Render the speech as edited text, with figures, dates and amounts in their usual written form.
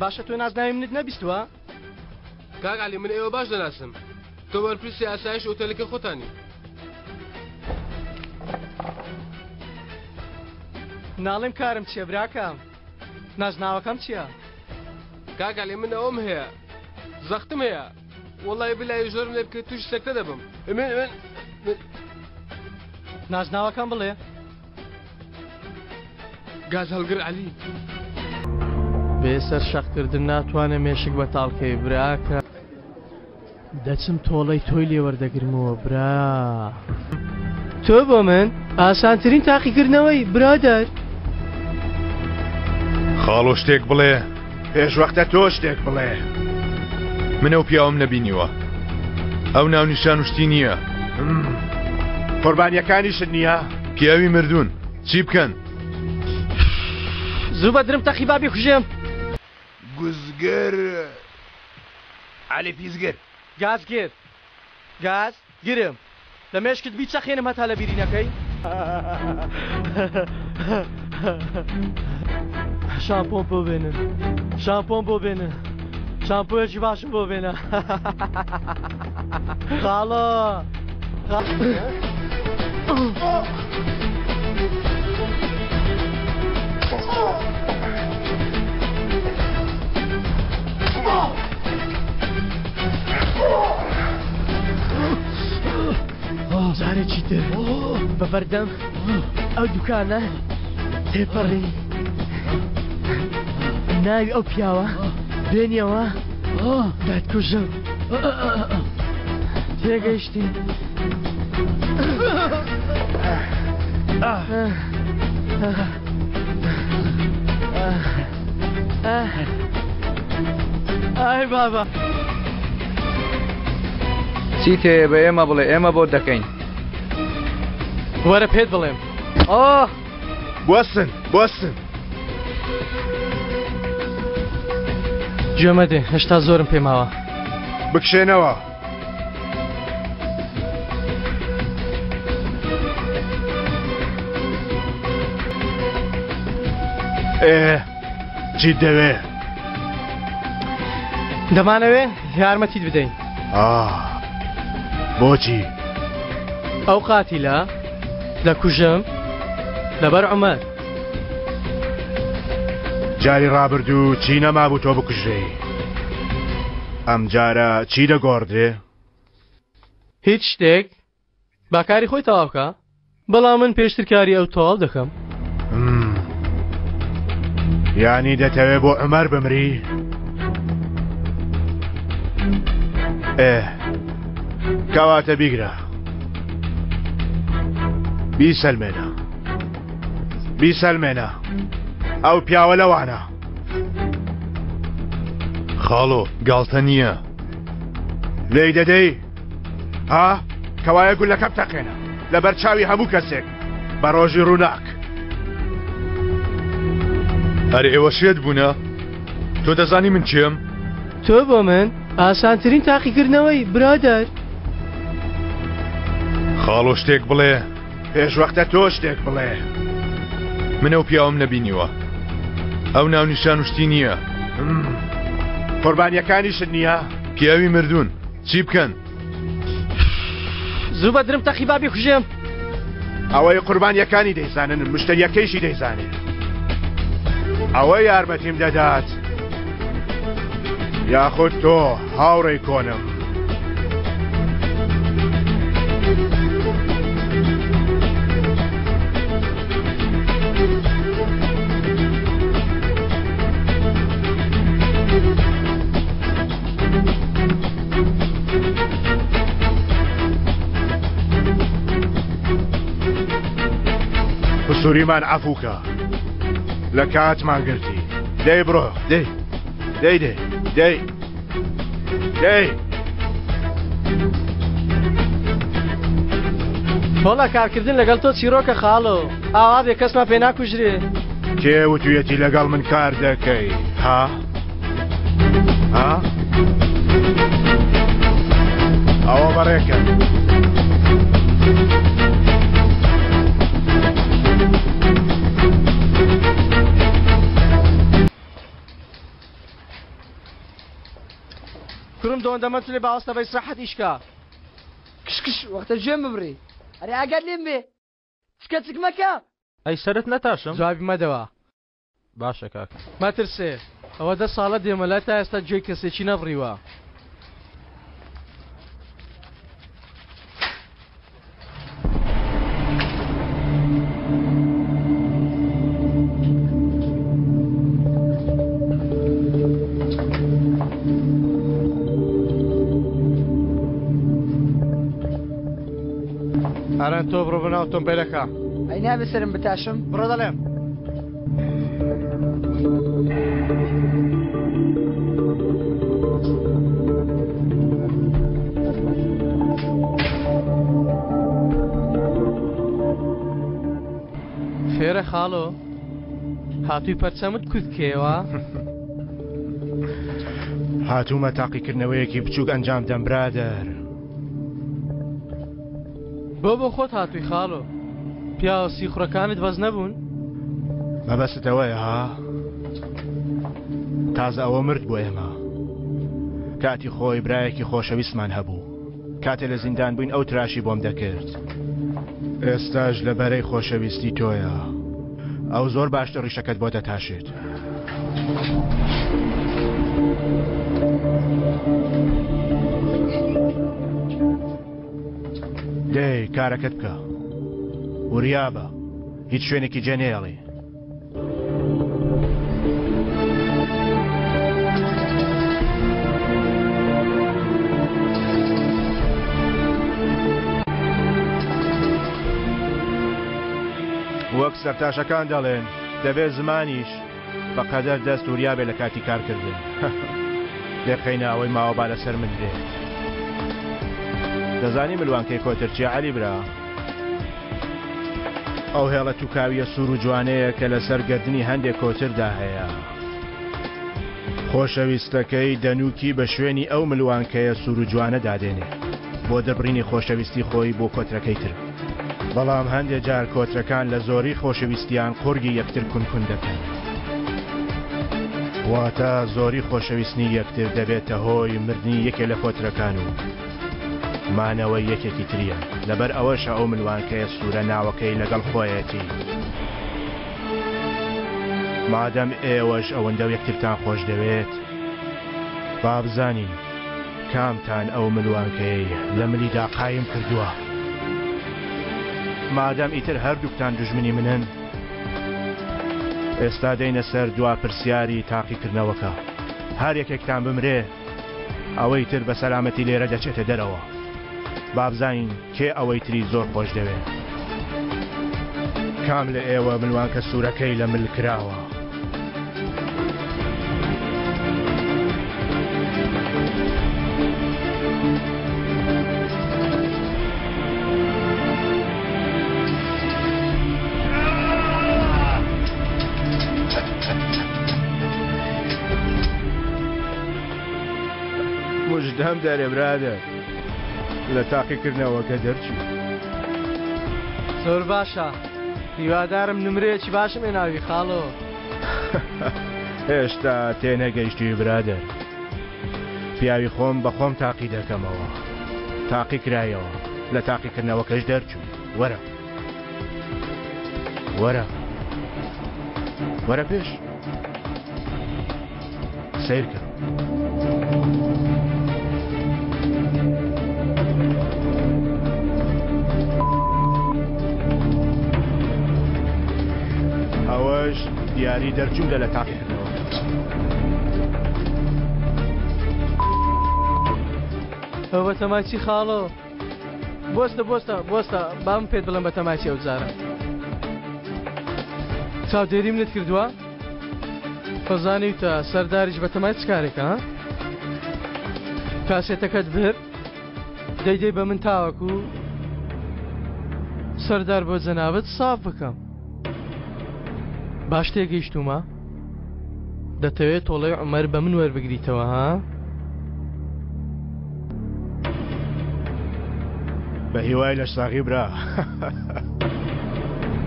باشە تۆ نازناوی منت نەبیستووە؟ کاک عەلی من ئێوە باش دەناسم تۆ بەرپرسی ئاسایش ئوتێلەکەی خۆتانی. ناڵێم کارم چییە براکەم نازناوەکەم چییە؟ کاک عەلی من ئەوەم هەیە زەختم هەیە وەڵی بلای زۆرم لێ بکەیت تووشی سەکتە دەبم من من نازناوەکەم بڵێ. گاز هەڵگر عەلی. بێ سەر شەق کردن ناتوانێ مێشک بەتاڵ کەی براکە. دەچم تۆڵەی تۆی لێ وەردەگرمەوە برا. تۆ بۆ من ئاسانترین تاقیکردنەوەی برادەر. خاڵۆ شتێک بڵێ. پێش وەختە تۆ شتێک بڵێ. من ئەو پیاوەم نەبینیوە. ئەو ناونیشان و شتی نییە. قوربانیەکانیشت نییە؟ پیاوی مردوون چی بکەن؟ زوو بە درم تەقی با بیکوژێم. گوزگر عەلی پیسگر. گازگر گاز گرم لە مێشکت بیچەقێنم هەتا لە بیری نەکەی. شامپۆم بۆ بێنن شامپۆم بۆ بێنن شامپۆیەکی باشم بۆ بێنە خاڵۆ جارێکی تر بە بەردەم ئەو دوکانە تێپەڕی ناوی ئەو پیاوە بێنیەوە دەتکوژم تێگەیشتی ئای بابا چیت هەیە بە ئێمە بڵێ ئێمە بۆت دەکەین. وەرە پێت بڵێم. ئۆه. بوەستن بوەستن. گوێ مەدێ هێشتا زۆرم پێ ماوە. بکشێنەوە. ئێ چیت دەوێ؟ دەمانەوێ یارمەتیت بدەین. ئاه بۆچی؟ ئەو قاتیلە دەکوژم لەبەر عومەر. جاری ڕابردوو چی نەمابوو تۆ بکوژرێی ئەمجارە چی دەگۆڕدرێ؟ هیچ شتێک با کاری خۆی تەواو بکا بەڵام من پێشتر کاری ئەو تەواو دەکەم. یانی دەتەوێ بۆ عومەر بمری؟ ئێ کەواتە بیگرە بیسەلمێنە بیسەلمێنە ئەو پیاوە لەوانە. خاڵۆ گاڵتە نییە. لێی دەدەی؟ ها؟ کەوایە گولەکە بتەقێنە لەبەر چاوی هەموو کەسێک بە ڕۆژی ڕووناک. ئەرێ ئێوە شێت بوونە؟ تۆ دەزانی من کێم؟ تۆ بۆ من ئاسانترین تاقیکردنەوەی برادەر. خاڵۆ شتێک بڵێ. پێش وەختە تۆ شتێک بڵێ. من ئەو پیاوەم نەبینیوە. ئەو ناونیشان و شتی نییە. قوربانیەکانیشت نییە؟ پیاوی مردوون چی بکەن؟ زوو بە درم تەقی با بیکوژێم. ئەوەی قوربانیەکانی دەیزانن مشتەریەکەیشی دەیزانێ. ئەوە یارمەتیم دەدات یاخود تۆ هاوڕێی کۆنم. قسوریمان عەفوکە لە کاتمان گرتی دەی بڕۆ دەی دەی دەی دەی دەی وەڵا کارکردن لەگەڵ تۆ چیرۆکە خاڵۆ ئاوا بێ کەسمان پێ ناکوژرێ. کێ وتویەتی لەگەڵ من کار دەکەی ها؟ ها؟ ئەوە بەڕێکە. کوڕم دۆندە مەچلێ باوەستە بە ئیسراحەت ئیش کا. کش کش وەختە گوێم ببڕی. ئەرێ ئاگات لێم بێ چکە چک مەکە. ئەی سەرت نەتاشم؟ جوابی مەدەوە. باشە کاکە. مەترسێ ئەوە دە ساڵە دێمە لای تا ئێستا گوێی کەسێکی نەبڕیوە. ئاران تۆ بڕۆ بەناو ئۆتۆمبیلەکە. ئەی نابێ سەرم بتاشم؟ بڕۆ دەڵێم. خێرە خاڵۆ هاتووی پەرچەمت کورت کەیەوە؟ هاتوومە تاقیکردنەوەیەکی بچووک ئەنجام دەم برادەر. بۆ بۆ خۆت هاتووی خاڵۆ؟ پیاوە سیخوڕەکانت بەس نەبوون؟ مەبەستت ئەوەیە ها؟ تازە ئەوە مرد بۆ ئێمە. کاتی خۆی برایەکی خۆشەویستمان هەبوو. کاتێ لە زیندان بووین ئەو تراشی بۆم دەکرد. ئێستاش لە بەرەی خۆشەویستی تۆیە. ئەو زۆر باشتر ڕیشەکەت بۆ دەتاشێت. دەی کارەکەت بکە. وریابە. هیچ شوێنێکی جێ نەیەڵی. وەک سەرتاشەکان دەڵێن دەبێت زمانیش بە قەدەر دەست وریا بێ لە کاتی کارکردن. لێخەینە ئەوەی ماوە با لەسەر من بێت. دەزانی ملوانکەی کۆتر چیە عەلی برا؟ ئەو هێڵە توکاویە سوور و جوانەیە کە لەسەر گەردنی هەندێک کۆتردا هەیە. خۆشەویستەکەی دەنووکی بە شوێنی ئەو ملوانکەیە سوور و جوانە دادێنێ بۆ دەربڕینی خۆشەویستی خۆی بۆ کۆترەکەی تر. بەڵام هەندێ جار کۆترەکان لە زۆری خۆشەویستیان قوڕگی یەکتر کون کون دەکەن. واتە زۆری خۆشەویستنی یەکتر دەبێتە هۆی مردنی یەکێ لە کۆترەکان و مانەوەی یەکێکی تریان. لەبەر ئەوەشە ئەو ملوانکەیە سوورە ناوەکەی لەگەڵ خۆیەتی. مادەم ئێوەش ئەوەندە یەکترتان خۆش دەوێت، با بزانین کامتان ئەو ملوانکەیەی لە ملیدا قایم کردووە. مادەم ئیتر هەردووکتان دوژمنی منن، ئێستا دێینە سەر دوا پرسیاری تاقیکردنەوەکە. هەر یەکێکتان بمرێ، ئەوەی تر بە سەلامەتی لێرە دەچێتە دەرەوە. با بزانین کێ ئەوەی تری زۆر خۆش دەوێ. کام لە ئێوە ملوانکە سوورەکەی لە مل کراوە؟ مژدەم دەرێ برادەر لە تاقیکردنەوەکە دەرچوو. زۆر باشە هیوادارم نمرەیەکی باشم هێناوی خاڵۆ. هێشتا تێنەگەیشتووی برادەر. پیاوی خۆم بە خۆم تاقی دەکەمەوە. تاقی کرایەوە لە تاقیکردنەوەکەش دەرچووی. وەرە. وەرە. وەرە پێش. سەیرکە. ئەوەش دیاری دەرچوون لە تاقیکردنەوە. ئەوە بەتەمای چی خاڵۆ؟ بۆستە بۆستە بۆستە با من پێت بڵێم بەتەمای چی ئەو جارە چاودێری منت کردووە؟ خۆزانیوتە سەرداریش بەتەمای چ کارێکە ها؟ کاسێتەکەت برد دەیدەی بە من تاوەکو سەردار بۆ جەنابت ساف بکەم باش تێگەیشتوومە دەتەوێت تۆڵەی عومەر بە من وەربگریتەوە ها؟ بە هیوای لەشساغی برا.